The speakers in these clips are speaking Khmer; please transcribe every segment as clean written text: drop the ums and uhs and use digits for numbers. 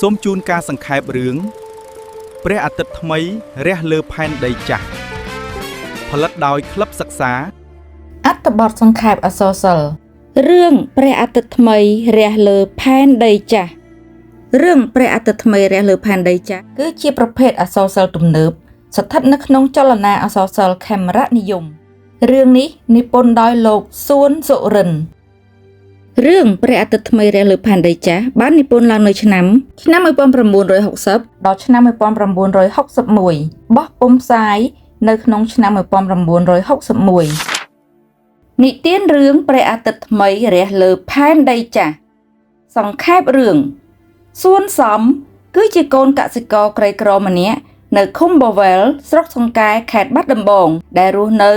សូមជូនការសង្ខេបរឿងព្រះអាទិត្យថ្មីរះលើផែនដីចាស់ផលិតដោយក្លឹបសិក្សា អត្ថបទសង្ខេបអក្សរសិល្ប៍រឿងព្រះអាទិត្យថ្មីរះលើផែនដីចាស់រឿងព្រះអាទិត្យថ្មីរះលើផែនដីចាស់គឺជាប្រភេទអក្សរសិល្ប៍ទំនើបស្ថិតនៅក្នុងចលនាអក្សរសិល្ប៍ខេមរនិយមរឿងនេះនិពន្ធដោយលោកសួនសុរិនរឿងព្រះអាទិត្យថ្មីរះលើផែនដីចាស់បាននិពន្ធឡើងនៅឆ្នាំឆ្នាំ1960ដល់ឆ្នាំ1961បោះពុម្ពផ្សាយនៅក្នុងឆ្នាំ1961និទានរឿងព្រះអាទិត្យថ្មីរះលើផែនដីចាស់សង្ខេបរឿងសួនសំគឺជាកូនកសិករក្រីក្រម្នាក់នៅឃុំបវែលស្រុកសង្កែខេត្តបាត់ដំបងដែលរស់នៅ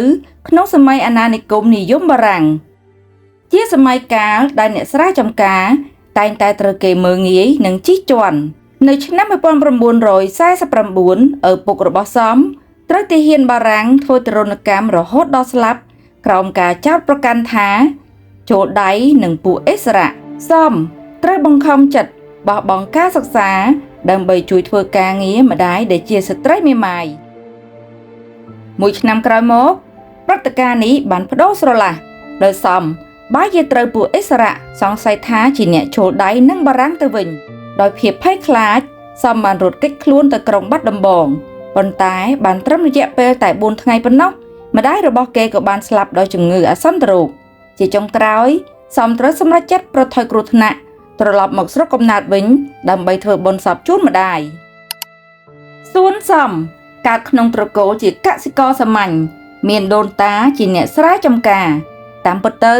ក្នុងសម័យអាណានិគមនិយមបារាំងជាសម័យកាលដែលអ្នកស្រែចម្ការតែងតែត្រូវគេមើលងាយនិងជិះជាន់នៅឆ្នាំ1949ឪពុករបស់សំត្រូវទាហានបារាំងធ្វើទារុណកម្មរហូតដល់ស្លាប់ក្រោមការចោទប្រកាន់ថាចូលដៃនឹងពួកអិសរៈសំត្រូវបង្ខំចិត្តបោះបង់ការសិក្សាដើម្បីជួយធ្វើការងារម្ដាយដែលជាស្ត្រីមេម៉ាយមួយឆ្នាំក្រោយមកព្រឹត្តិការណ៍នេះបានបដូរស្រឡះដោយសំបែរជាត្រូវពួកអិសរៈសង្ស័យថាជាអ្នកចូលដៃនឹងបារាំងទៅវិញដោយភាពភ័យខ្លាចសំបានរត់គេចខ្លួនទៅក្រុងបាត់ដំបងប៉ុន្តែបានត្រឹមរយៈពេលតែ4ថ្ងៃប៉ុណ្ណោះម្ដាយរបស់គេក៏បានស្លាប់ដោយជំងឺអាសន្នរោគជាចុងក្រោយសំត្រូវសម្រេចចិត្តប្រថុយគ្រោះថ្នាក់ត្រឡប់មកស្រុកកំណើតវិញដើម្បីធ្វើបុណ្យសពជូនម្ដាយសួនសំកើតក្នុងត្រកូលជាកសិករសាមញ្ញមានដូនតាជាអ្នកស្រែចម្ការតាមពិតទៅ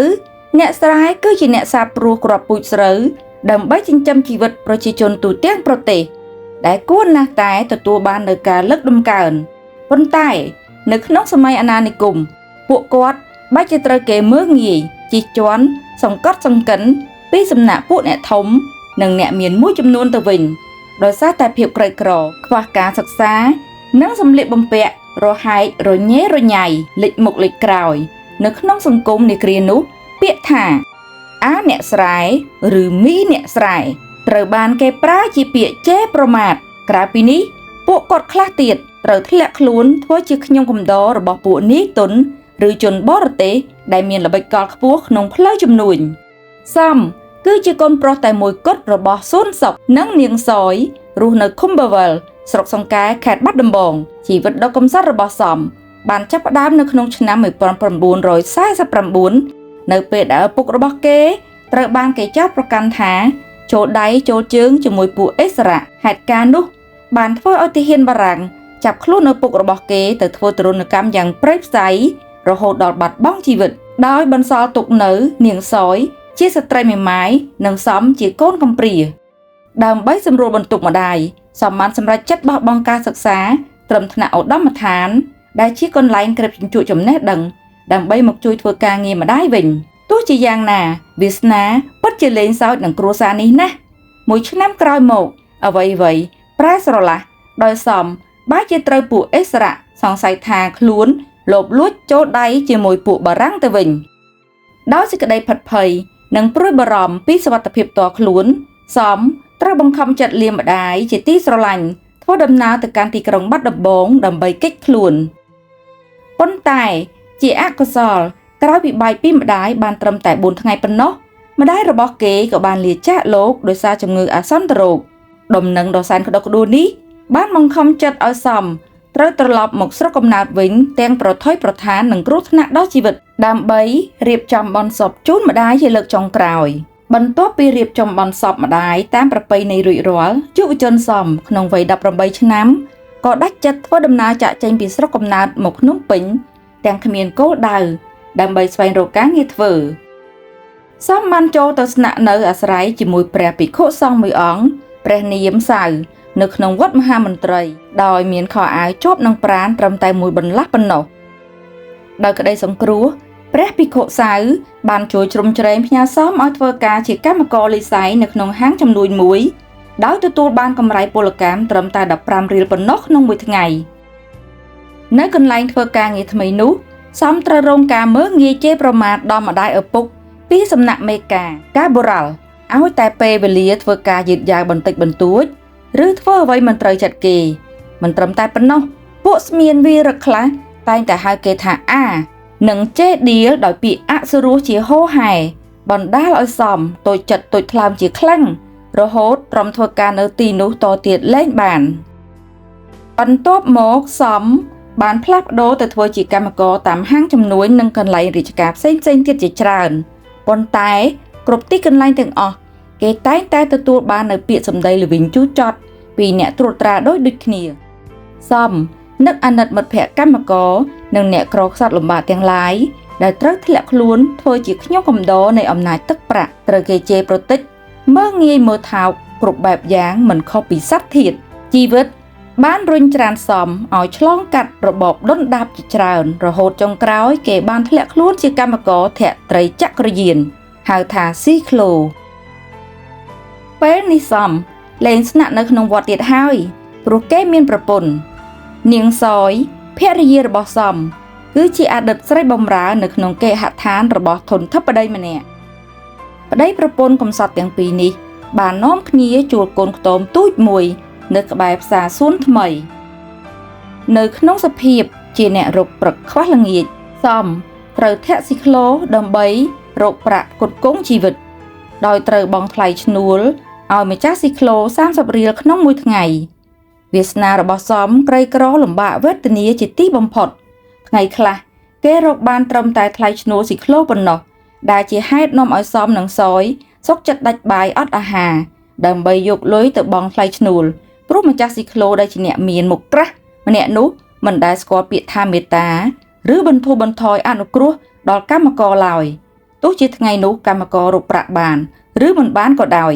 អ្នកស្រែគឺជាអ្នកសាបព្រោះគ្រាប់ពូជស្រូវដើម្បីចិញ្ចឹមជីវិតប្រជាជនទូទាំងប្រទេសដែលគួរណាស់តែទទួលបាននូវការលើកតម្កើងប៉ុន្តែនៅក្នុងសម័យអាណានិគមពួកគាត់បែរជាត្រូវគេមើលងាយជិះជាន់សង្កត់សង្កិនពីសំណាក់ពួកអ្នកធំនិងអ្នកមានមួយចំនួនទៅវិញដោយសារតែភាពក្រីក្រខ្វះការសិក្សានិងសម្លៀកបំពាក់រហែករញ៉េរញ៉ៃលិចមុខលិចក្រោយនៅក្នុងសង្គមនៃគ្រានោះពាក្យថាអាអ្នកស្រែឬមីអ្នកស្រែត្រូវបានគេប្រើជាពាក្យជេរប្រមាថក្រៅពីនេះពួកគាត់ខ្លះទៀតត្រូវធ្លាក់ខ្លួនធ្វើជាខ្ញុំកំដររបស់ពួកនាយទុនឬជនបរទេសដែលមានល្បិចកលខ្ពស់ក្នុងផ្លូវជំនួញសំគឺជាកូនប្រុសតែមួយគត់របស់សួនសុកនិងនាងសយរស់នៅឃុំបវែលស្រុកសង្កែខេត្តបាត់ដំបងជីវិតដ៏កំសត់របស់សំបានចាប់ផ្ដើមនៅក្នុងឆ្នាំ1949នៅពេលដែលឪពុករបស់គេត្រូវបានគេចោទប្រកាន់ថាចូលដៃចូលជើងជាមួយពួកអិសរៈហេតុការណ៍នោះបានធ្វើឲ្យទាហានបារាំងចាប់ខ្លួនឪពុករបស់គេទៅធ្វើទារុណកម្មយ៉ាងព្រៃផ្សៃរហូតដល់បាត់បង់ជីវិតដោយបន្សល់ទុកនៅនាងសយជាស្ត្រីមេម៉ាយនិងសំជាកូនកំព្រាដើម្បីសម្រួលបន្ទុកម្ដាយសំបានសម្រេចចិត្តបោះបង់ការសិក្សាត្រឹមថ្នាក់ឧត្តមដ្ឋានដែលជាកន្លែងក្រេបជញ្ជក់ចំណេះដឹងដើម្បីមកជួយធ្វើការងារម្ដាយវិញទោះជាយ៉ាងណាវាសនាពិតជាលេងសើចនឹងគ្រួសារនេះណាស់មួយឆ្នាំក្រោយមកអ្វីៗប្រែស្រឡះដោយសំបែរជាត្រូវពួកអិសរៈសង្ស័យថាខ្លួនលបលួចចូលដៃជាមួយពួកបារាំងទៅវិញដោយសេចក្តីផិតភ័យនិងព្រួយបារម្ភពីសុវត្ថិភាពផ្ទាល់ខ្លួនសំត្រូវបង្ខំចិត្តលាម្ដាយជាទីស្រឡាញ់ធ្វើដំណើរទៅកាន់ទីក្រុងបាត់ដំបងដើម្បីគេចខ្លួនប៉ុន្តែជាអកុសលក្រោយពីបែកពីម្ដាយបានត្រឹមតែ4ថ្ងៃប៉ុណ្ណោះម្ដាយរបស់គេក៏បានលាចាកលោកដោយសារជំងឺអាសន្នរោគដំណឹងដ៏សែនក្តុកក្តួលនេះបានបង្ខំចិត្តឲ្យសំត្រូវត្រឡប់មកស្រុកកំណើតវិញទាំងប្រថុយប្រថាននិងគ្រោះថ្នាក់ដល់ជីវិតដើម្បីរៀបចំបុណ្យសពជូនម្ដាយជាលើកចុងក្រោយបន្ទាប់ពីរៀបចំបុណ្យសពម្ដាយតាមប្រពៃណីរួចរាល់យុវជនសំក្នុងវ័យ18ឆ្នាំក៏ដាច់ចិត្តធ្វើដំណើរចាកចេញពីស្រុកកំណើតមកភ្នំពេញទាំងគ្មានគោលដៅដើម្បីស្វែងរកការងារធ្វើសំបានចូលទៅស្នាក់នៅអាស្រ័យជាមួយព្រះភិក្ខុសង្ឃមួយអង្គព្រះនាមសៅនៅក្នុងវត្តមហាមន្ត្រីដោយមានខោអាវជាប់នឹងប្រាណត្រឹមតែមួយបន្លាស់ប៉ុណ្ណោះដោយក្តីសង្គ្រោះព្រះភិក្ខុសៅបានជួយជ្រោមជ្រែងផ្ញើសំឲ្យធ្វើការជាកម្មករលីស័យនៅក្នុងហាងជំនួញមួយដោយទទួលបានកម្រៃពលកម្មត្រឹមតែ15រៀលប៉ុណ្ណោះក្នុងមួយថ្ងៃនៅកន្លែងធ្វើការងារថ្មីនោះសំត្រូវរងការមើលងាយជេរប្រមាថដល់ម្ដាយឪពុកពីសំណាក់មេការកាបូរ៉ាល់ ឲ្យតែពេលវេលាធ្វើការយឺតយ៉ាវបន្តិចបន្តួចឬធ្វើអ្វីមិនត្រូវចិត្តគេមិនត្រឹមតែប៉ុណ្ណោះពួកស្មៀនវីរឹកខ្លះតែងតែហៅគេថាអានិងជេរដៀលដោយពាក្យអសុរោះជាហោហែបណ្ដាលឲ្យសំតូចចិត្តតូចថ្លើមជាខ្លាំងរហូតត្រឹមធ្វើការនៅទីនោះតទៀតលែងបានបន្ទាប់មកសំបានផ្លាស់ប្ដូរទៅធ្វើជាកម្មករតាមហាងជំនួញនិងកន្លែងរាជការផ្សេងៗទៀតជាច្រើនប៉ុន្តែគ្រប់ទីកន្លែងទាំងអស់គេតែងតែទទួលបាននៅពាក្យសម្ដីល្វីងជូរចត់ពីអ្នកត្រួតត្រាដូចគ្នាសំនឹកអាណិតមិត្តភក្តិកម្មករនិងអ្នកក្រខ្សត់លំបាកទាំងឡាយដែលត្រូវធ្លាក់ខ្លួនធ្វើជាខ្ញុំកំដរនៃអំណាចទឹកប្រាក់ត្រូវគេជេរប្រតិចមើលងាយមើលថោកគ្រប់បែបយ៉ាងមិនខុសពីសត្វធាតុជីវិតបានរុញច្រានសំឲ្យឆ្លងកាត់របបដុនដាបជាច្រើនរហូតចុងក្រោយគេបានធ្លាក់ខ្លួនជាកម្មករធាក់ត្រីចក្រយានហៅថាស៊ីក្លូពេលនេះសំលែងស្នាក់នៅក្នុងវត្តទៀតហើយព្រោះគេមានប្រពន្ធនាងសយភរិយារបស់សំគឺជាអតីតស្រីបម្រើនៅក្នុងគេហដ្ឋានរបស់ធនធិបតីម្នាក់ប្តីប្រពន្ធកំសត់ទាំងពីរនេះបាននាំគ្នាជួលកូនខ្ទមទូចមួយនៅក្បែរផ្សារសួនថ្មីនៅក្នុងសភាពជាអ្នករកព្រឹកខ្វះល្ងាចសំត្រូវធាក់ស៊ីក្លូដើម្បីរកប្រាក់ផ្គត់ផ្គង់ជីវិតដោយត្រូវបង់ថ្លៃឈ្នួលឲ្យម្ចាស់ស៊ីក្លូ30រៀលក្នុងមួយថ្ងៃវាសនារបស់សំក្រីក្រលំបាកវេទនាជាទីបំផុតថ្ងៃខ្លះគេរកបានត្រឹមតែថ្លៃឈ្នួលស៊ីក្លូប៉ុណ្ណោះដែលជាហេតុនាំឲ្យសំនិងសយសុកចិត្តដាច់បាយអត់អាហារដើម្បីយកលុយទៅបង់ថ្លៃឈ្នួលព្រោះម្ចាស់ស៊ីក្លូដែលជាអ្នកមានមុខក្រាស់ម្នាក់នោះមិនដែលស្គាល់ពាក្យថាមេត្តាឬបន្ធូរបន្ថយអនុគ្រោះដល់កម្មករឡើយទោះជាថ្ងៃនោះកម្មកររកប្រាក់បានឬមិនបានក៏ដោយ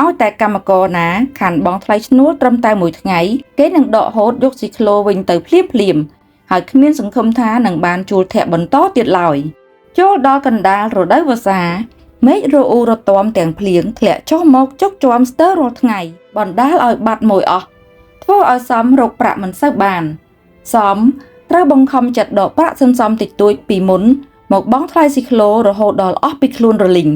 ឲ្យតែកម្មករណាខានបង់ថ្លៃឈ្នួលត្រឹមតែមួយថ្ងៃគេនឹងដកហូតយកស៊ីក្លូវិញទៅភ្លាមៗហើយគ្មានសង្ឃឹមថានឹងបានជួលធាក់បន្តទៀតឡើយចូលដល់កណ្ដាលរដូវវស្សាមេឃរអ៊ូរទាំទាំងភ្លៀងធ្លាក់ចុះមកជោកជាំស្ទើររាល់ថ្ងៃបណ្ដាលឲ្យបាត់មួយអស់ធ្វើឲ្យសំរកប្រាក់មិនសូវបានសំត្រូវបង្ខំចិត្តដកប្រាក់សន្សំតិចតួចពីមុនមកបង់ថ្លៃស៊ីក្លូរហូតដល់អស់ពីខ្លួនរលីង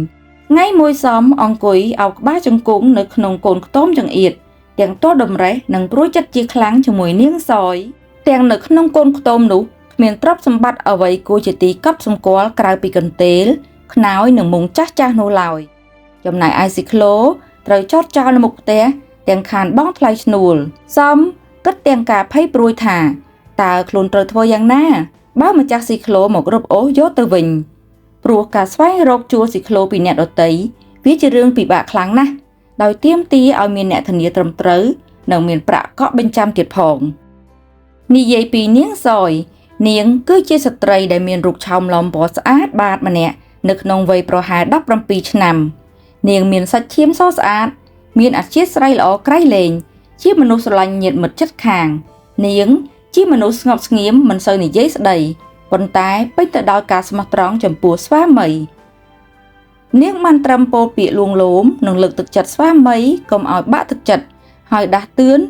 ថ្ងៃមួយសំអង្គុយអោបក្បាលជង្គង់នៅក្នុងកូនខ្ទមចង្អៀតទាំងទាល់តម្រេះនិងព្រួយចិត្តជាខ្លាំងជាមួយនាងសយទាំងនៅក្នុងកូនខ្ទមនោះគ្មានទ្រព្យសម្បត្តិអ្វីគួរជាទីកប់សម្គាល់ក្រៅពីកន្ទេលខ្នើយនិងមុងចាស់ៗនោះឡើយចំណែកឯស៊ីក្លូត្រូវចតចោលនៅមុខផ្ទះទាំងខានបង់ថ្លៃឈ្នួលសំគិតទាំងការភ័យព្រួយថាតើខ្លួនត្រូវធ្វើយ៉ាងណាបើម្ចាស់ស៊ីក្លូមករឹបអូសយកទៅវិញព្រោះការស្វែងរកជួលស៊ីក្លូពីអ្នកដទៃវាជារឿងពិបាកខ្លាំងណាស់ដោយទាមទារឲ្យមានអ្នកធានាត្រឹមត្រូវនិងមានប្រាក់កក់បញ្ចាំទៀតផងនិយាយពីនាងសយនាងគឺជាស្ត្រីដែលមានរូបឆោមឡំពណ៌ស្អាតបាតម្នាក់នៅក្នុងវ័យប្រហែល17ឆ្នាំនាងមានសាច់ឈាមសស្អាតមានអធ្យាស្រ័យល្អក្រៃលែងជាមនុស្សស្រឡាញ់ញាតិមិត្តជិតខាងនាងជាមនុស្សស្ងប់ស្ងៀមមិនសូវនិយាយស្ដីប៉ុន្តែពេញទៅដោយការស្មោះត្រង់ចំពោះស្វាមីនាងបានត្រឹមពោលពាក្យលួងលោមនិងលើកទឹកចិត្តស្វាមីកុំឲ្យបាក់ទឹកចិត្តហើយដាស់តឿន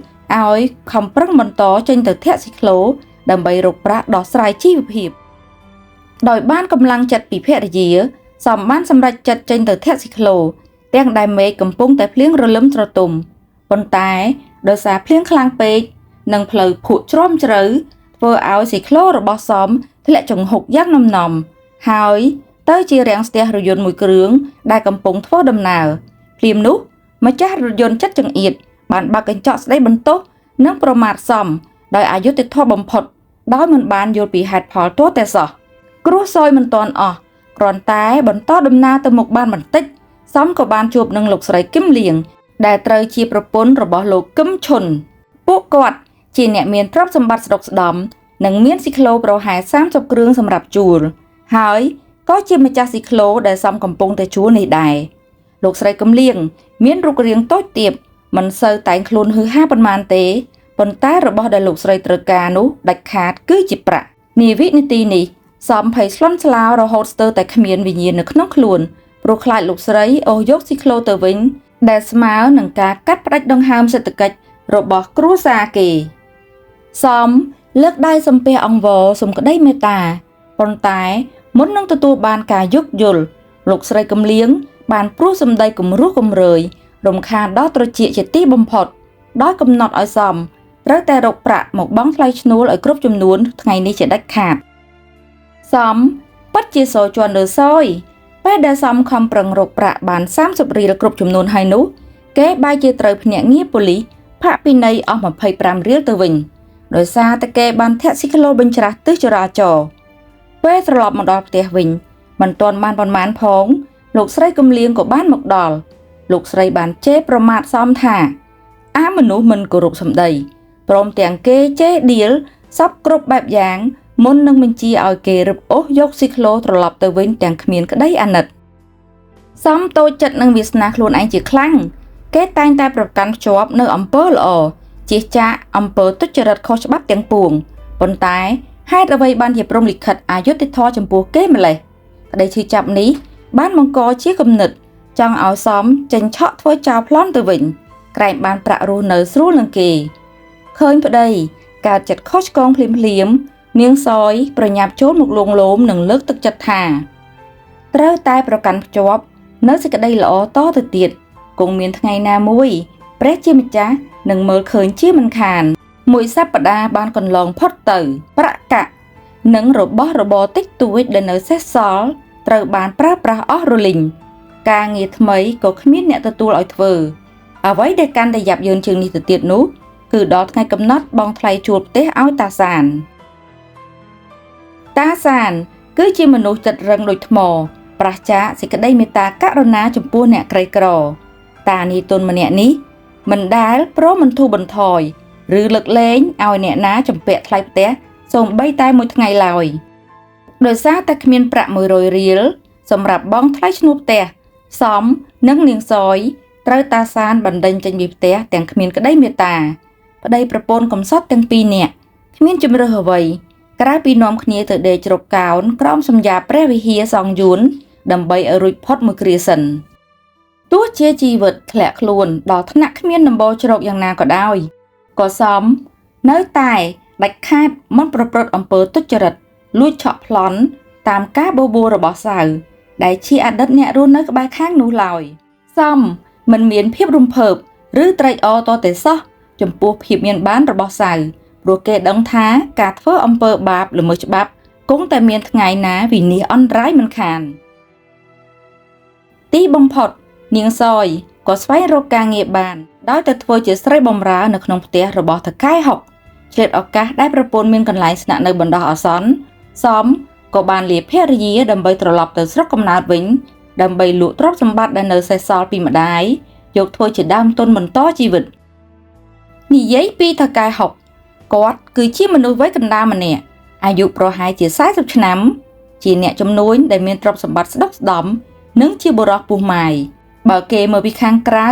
ឲ្យខំប្រឹងបន្តចេញទៅធាក់ស៊ីក្លូដើម្បីរកប្រាក់ដោះស្រាយជីវភាពដោយបានកម្លាំងចិត្តពីភរិយាសំបានសម្រេចចិត្តចេញទៅធាក់ស៊ីក្លូទាំងដែលមេឃកំពុងតែភ្លៀងរលឹមត្រទុំប៉ុន្តែដោយសារភ្លៀងខ្លាំងពេកនិងផ្លូវភក់ជ្រាំជ្រៅធ្វើឲ្យស៊ីក្លូរបស់សំធ្លាក់ចង្ហុកយ៉ាងណំៗហើយទៅជារាំងស្ទះរថយន្តមួយគ្រឿងដែលកំពុងធ្វើដំណើរភ្លាមនោះម្ចាស់រថយន្តចិត្តចង្អៀតបានបើកកញ្ចក់ស្ដីបន្ទោសនិងប្រមាថសំដោយអយុត្តិធម៌បំផុតដោយមិនបានយល់ពីហេតុផលទាល់តែសោះគ្រោះសយមិនទាន់អស់គ្រាន់តែបន្តដំណើរទៅមុខបានបន្តិចសំក៏បានជួបនឹងលោកស្រីគឹមលៀងដែលត្រូវជាប្រពន្ធរបស់លោកគឹមឈុនពួកគាត់ជាអ្នកមានទ្រព្យសម្បត្តិស្ដុកស្ដំនិងមានស៊ីក្លូប្រហែល30គ្រឿងសម្រាប់ជួលហើយក៏ជាម្ចាស់ស៊ីក្លូដែលសំកំពុងតែជួលនេះដែរលោកស្រីគឹមលៀងមានរូបរាងតូចទាបមិនសូវតែងខ្លួនហឺហាប៉ុន្មានទេប៉ុន្តែរបស់ដែលលោកស្រីត្រូវការនោះដាច់ខាតគឺជាប្រាក់នាវិនាទីនេះសំភ័យស្លន់ស្លោរហូតស្ទើរតែគ្មានវិញ្ញាណនៅក្នុងខ្លួនព្រោះខ្លាចលោកស្រីអូសយកស៊ីក្លូទៅវិញដែលស្មើនឹងការកាត់ផ្តាច់ដង្ហើមសេដ្ឋកិច្ចរបស់គ្រួសារគេសំលើកដៃសំពះអង្វរសុំក្តីមេត្តាប៉ុន្តែមុននឹងទទួលបានការយោគយល់លោកស្រីកំលៀង បានព្រោះសម្ដីគំរោះគំរើយរំខានដល់ត្រចៀកជាទីបំផុតដោយកំណត់ឲ្យសមត្រូវតែរកប្រាក់មកបង់ថ្លៃឈ្នួលឲ្យគ្រប់ចំនួនថ្ងៃនេះជាដាច់ខាតសមពិតជាសោជន់លើសយពេលដែលសមខំប្រឹងរកប្រាក់បាន30រៀលគ្រប់ចំនួនហើយនោះគេបែរជាត្រូវភ្នាក់ងារប៉ូលីសផាកពិន័យអស់25រៀលទៅវិញដោយសារតែគេបានធាក់ស៊ីក្លូបញ្ច្រាស់ទិសចរាចរណ៍ពេលត្រឡប់មកដល់ផ្ទះវិញមិនទាន់បានប៉ុន្មានផងលោកស្រីកំលៀងក៏បានមកដល់លោកស្រីបានជេរប្រមាថសមថាអាមនុស្សមិនគោរពសម្ដីព្រមទាំងគេជេរដៀលសពគ្រប់បែបយ៉ាងមុននឹងបញ្ជាឲ្យគេរឹបអូសយកស៊ីក្លូត្រឡប់ទៅវិញទាំងគ្មានក្តីអាណិតសមតូចចិត្តនឹងវាសនាខ្លួនឯងជាខ្លាំងគេតែងតែប្រកាន់ភ្ជាប់នៅអំពើល្អជៀសចាកអំពើទុច្ចរិតខុសច្បាប់ទាំងពួងប៉ុន្តែហេតុអ្វីបានជាព្រហ្មលិខិតអយុត្តិធម៌ចំពោះគេម្លេះក្តីឈឺចាប់នេះបានបង្កជាគំនិតចង់ឲ្យសមចេញឆក់ធ្វើចោលប្លន់ទៅវិញក្រែងបានប្រាក់រស់នៅស្រួលនឹងគេឃើញប្តីកើតចិត្តខុសឆ្គងភ្លាមៗនាងសយប្រញាប់ចូលមកលួងលោមនិងលើកទឹកចិត្តថាត្រូវតែប្រកាន់ភ្ជាប់នៅសេចក្តីល្អតទៅទៀតគង់មានថ្ងៃណាមួយព្រះជាម្ចាស់នឹងមើលឃើញជាមិនខានមួយសប្តាហ៍បានកន្លងផុតទៅប្រាក់កាក់និងរបស់របរតិចតួចដែលនៅសេសសល់ត្រូវបានប្រើប្រាស់អស់រលីងការងារថ្មីក៏គ្មានអ្នកទទួលឲ្យធ្វើអ្វីដែលកាន់តែយ៉ាប់យ៉ឺនជាងនេះទៅទៀតនោះគឺដល់ថ្ងៃកំណត់បង់ថ្លៃជួលផ្ទះឲ្យតាសានតាសានគឺជាមនុស្សចិត្តរឹងដូចថ្មប្រាសចាកសេចក្តីមេត្តាករុណាចំពោះអ្នកក្រីក្រតានីទុនម្នាក់នេះមិនដែលព្រមបន្ធូរបន្ថយឬលើកលែងឲ្យអ្នកណាជំពាក់ថ្លៃផ្ទះសូម្បីតែមួយថ្ងៃឡើយដោយសារតែគ្មានប្រាក់100រៀលសម្រាប់បង់ថ្លៃឈ្នួលផ្ទះសមនិងនាងសយត្រូវតាសានបណ្ដេញចេញពីផ្ទះទាំងគ្មានក្តីមេត្តាប្តីប្រពន្ធកំសត់ទាំងពីរនាក់គ្មានជម្រើសអ្វីក្រៅពីនាំគ្នាទៅដេកជ្រកកោនក្រោមសំយាព្រះវិហារសង្ឃយួនដើម្បីឲ្យរួចផុតមួយគ្រាសិនទោះជាជីវិតធ្លាក់ខ្លួនដល់ថ្នាក់គ្មានដំបូលជ្រកយ៉ាងណាក៏ដោយក៏សមនៅតែដាច់ខាតមិនប្រព្រឹត្តអំពើទុច្ចរិតលួចឆក់ប្លន់តាមការបបួលរបស់សៅដែលជាអតីតអ្នករស់នៅក្បែរខាងនោះឡើយសមមិនមានភាពរំភើបឬត្រេកអរតតែសោះចំពោះភាពមានបានរបស់សៅព្រោះគេដឹងថាការធ្វើអំពើបាបល្មើសច្បាប់គង់តែមានថ្ងៃណាវិនាសអន្តរាយមិនខានទីបំផុតនាងសយក៏ស្វែងរកការងារបានដោយទៅធ្វើជាស្រីបម្រើនៅក្នុងផ្ទះរបស់ថៅកែហុកឆ្លៀតឱកាសដែលប្រពន្ធមានកន្លែងស្នាក់នៅបណ្ដោះអាសន្នសមក៏បានលាភរិយាដើម្បីត្រឡប់ទៅស្រុកកំណើតវិញដើម្បីលក់ទ្រព្យសម្បត្តិដែលនៅសេសសល់ពីម្ដាយយកធ្វើជាដើមទុនបន្តជីវិតនិយាយពីថៅកែហុកគាត់គឺជាមនុស្សវ័យកណ្ដាលម្នាក់អាយុប្រហែលជា40ឆ្នាំជាអ្នកជំនួញដែលមានទ្រព្យសម្បត្តិស្ដុកស្ដំនិងជាបុរសពោះម៉ាយបើគេមើលពីខាងក្រៅ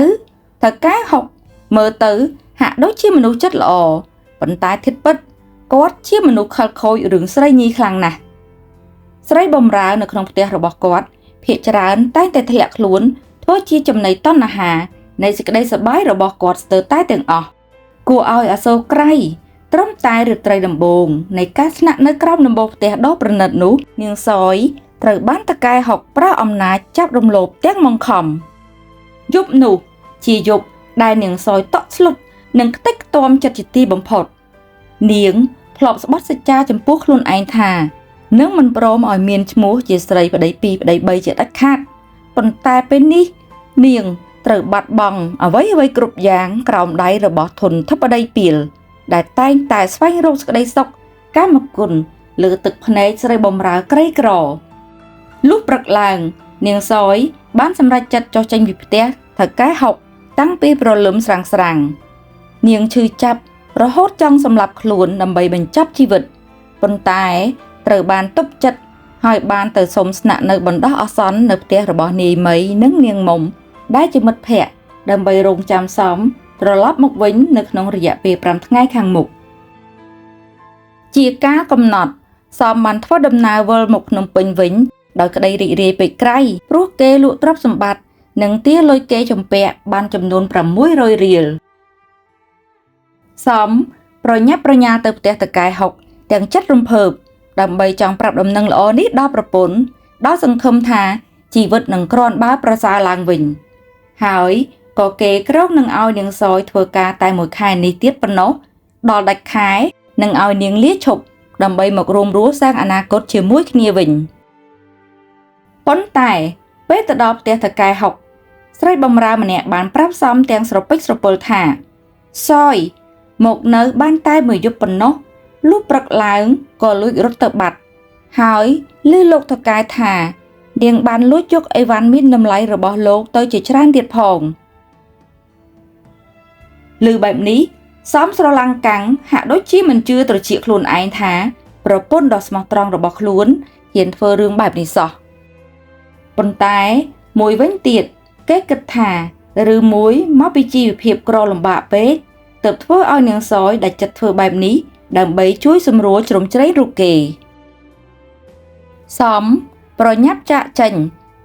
ថៅកែហុកមើលទៅហាក់ដូចជាមនុស្សចិត្តល្អប៉ុន្តែធាតុពិតគាត់ជាមនុស្សខិលខូចរឿងស្រីញីខ្លាំងណាស់ស្រីបំរើនៅក្នុងផ្ទះរបស់គាត់ភាគច្រើនតែងតែធ្លាក់ខ្លួនធ្វើជាចំណីតណ្ហានៃសេចក្តីសប្បាយរបស់គាត់ស្ទើរតែទាំងអស់គួរឲ្យអាសូរក្រៃត្រឹមតែរាត្រីដំបូងនៃការស្នាក់នៅក្រោមដំបូលផ្ទះដ៏ប្រណិតនោះនាងសយត្រូវបានតកែហុកប្រើអំណាចចាប់រំលោភទាំងបង្ខំយប់នោះជាយប់ដែលនាងសយតក់ស្លុតនិងខ្ទេចខ្ទាំចិត្តជាទីបំផុតនាងធ្លាប់ស្បត់សច្ចាចំពោះខ្លួនឯងថានឹងមិនព្រមឲ្យមានឈ្មោះជាស្រីប្តី2ប្តី3ជាដាច់ខាតប៉ុន្តែពេលនេះនាងត្រូវបាត់បង់អ្វីៗគ្រប់យ៉ាងក្រោមដៃរបស់ធនធិបតីពីលដែលតែងតែស្វែងរកសេចក្តីសុខកាមគុណលើទឹកភ្នែកស្រីបំរើក្រីក្រលុះព្រឹកឡើងនាងសយបានសម្រេចចិត្តចុះចេញពីផ្ទះថៅកែហុកតាំងពីព្រលឹមស្រាងៗនាងឈឺចាប់រហូតចង់សម្លាប់ខ្លួនដើម្បីបញ្ចប់ជីវិតប៉ុន្តែត្រូវបានទប់ចិត្តហើយបានទៅសុំស្នាក់នៅបណ្ដោះអាសន្ននៅផ្ទះរបស់នាយមីនិងនាងមុំដែលជាមិត្តភក្តិដើម្បីរងចាំសមត្រឡប់មកវិញនៅក្នុងរយៈពេល5ថ្ងៃខាងមុខជាការកំណត់សមបានធ្វើដំណើរវិលមកភ្នំពេញវិញដោយក្តីរីករាយពេកក្រៃព្រោះគេលក់ទ្រព្យសម្បត្តិនិងទារលុយគេជំពាក់បានចំនួន600រៀលសមប្រញាប់ប្រញាល់ទៅផ្ទះតកែហុកទាំងចិត្តរំភើបដើម្បីចង់ប្រាប់ដំណឹងល្អនេះដល់ប្រពន្ធដោយសង្ឃឹមថា ជីវិតនឹងគ្រាន់បើប្រសើរឡើងវិញហើយក៏គេគ្រោងនឹងឲ្យនាងសយធ្វើការតែមួយខែនេះទៀតប៉ុណ្ណោះដល់ដាច់ខែនឹងឲ្យនាងលាឈប់ដើម្បីមករួមរស់សាងអនាគតជាមួយគ្នាវិញប៉ុន្តែពេលទៅដល់ផ្ទះថៅកែហុកស្រីបំរើម្នាក់បានប្រាប់សំទាំងស្រពេចស្រពិលថាសយមកនៅបានតែមួយយប់ប៉ុណ្ណោះលុះព្រឹកឡើងក៏លួចរត់ទៅបាត់ហើយឮលោកថៅកែថានាងបានលួចយកអីវ៉ាន់មានតម្លៃរបស់លោកទៅជាច្រើនទៀតផងឮបែបនេះសំស្រឡាំងកាំងហាក់ដូចជាមិនជឿត្រចៀកខ្លួនឯងថាប្រពន្ធដ៏ស្មោះត្រង់របស់ខ្លួនហ៊ានធ្វើរឿងបែបនេះសោះប៉ុន្តែមួយវិញទៀតគេគិតថាឬមួយមកពីជីវភាពក្រលំបាកពេកទើបធ្វើឲ្យនាងសយដាច់ចិត្តធ្វើបែបនេះដើម្បីជួយសម្រួលជ្រោមជ្រែងរូបគេសំប្រញាប់ចាកចេញ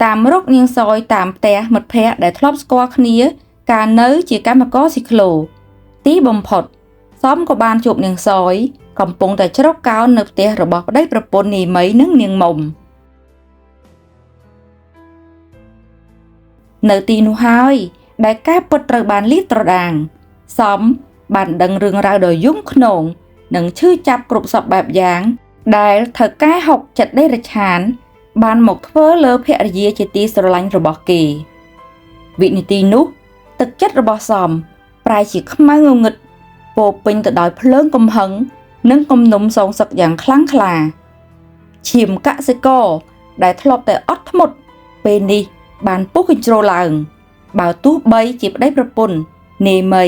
តាមរកនាងសយតាមផ្ទះមិត្តភ័ក្តិដែលធ្លាប់ស្គាល់គ្នាកាលនៅជាកម្មករស៊ីក្លូទីបំផុតសំក៏បានជួបនាងសយកំពុងតែជ្រកកោននៅផ្ទះរបស់ប្តីប្រពន្ធនាយមីនិងនាងមុំនៅទីនោះហើយដែលការពិតត្រូវបានលាតត្រដាងសំបានដឹងរឿងរ៉ាវដ៏យំខ្នងនិងឈឺចាប់គ្រប់សពបែបយ៉ាងដែលថៅកែហុកចិត្តដេរឆានបានមកធ្វើលើភរិយាជាទីស្រឡាញ់របស់គេវិនាទីនោះទឹកចិត្តរបស់សំប្រែជាខ្មៅងងឹតពោពេញទៅដោយភ្លើងកំហឹងនិងគំនុំសងសឹកយ៉ាងខ្លាំងក្លាឈាមកសិករដែលធ្លាប់តែអត់ធ្មត់ពេលនេះបានពុះកញ្ជ្រោលឡើងបើទោះបីជាប្តីប្រពន្ធនាយមី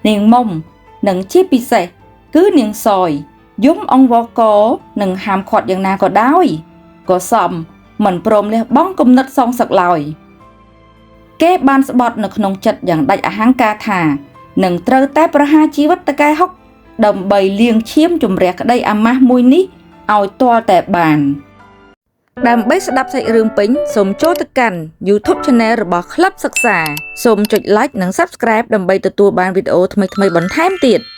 នាងមុំនិងជាពិសេសគឺនាងសយយំអង្វរកនិងហាមឃាត់យ៉ាងណាក៏ដោយក៏សំមិនព្រមលះបង់គំនិតសងសឹកឡើយគេបានស្បត់នៅក្នុងចិត្តយ៉ាងដាច់អហង្ការថានឹងត្រូវតែប្រហារជីវិតតកែហុកដើម្បីលាងឈាមជម្រះក្តីអាម៉ាស់មួយនេះឲ្យទាល់តែបានដើម្បីស្ដាប់សាច់រឿងពេញសូមចូលទៅកាន់ YouTube Channel របស់ Club សិក្សាសូមចុច Like និង Subscribe ដើម្បីទទួលបានវីដេអូថ្មីៗបន្ថែមទៀត។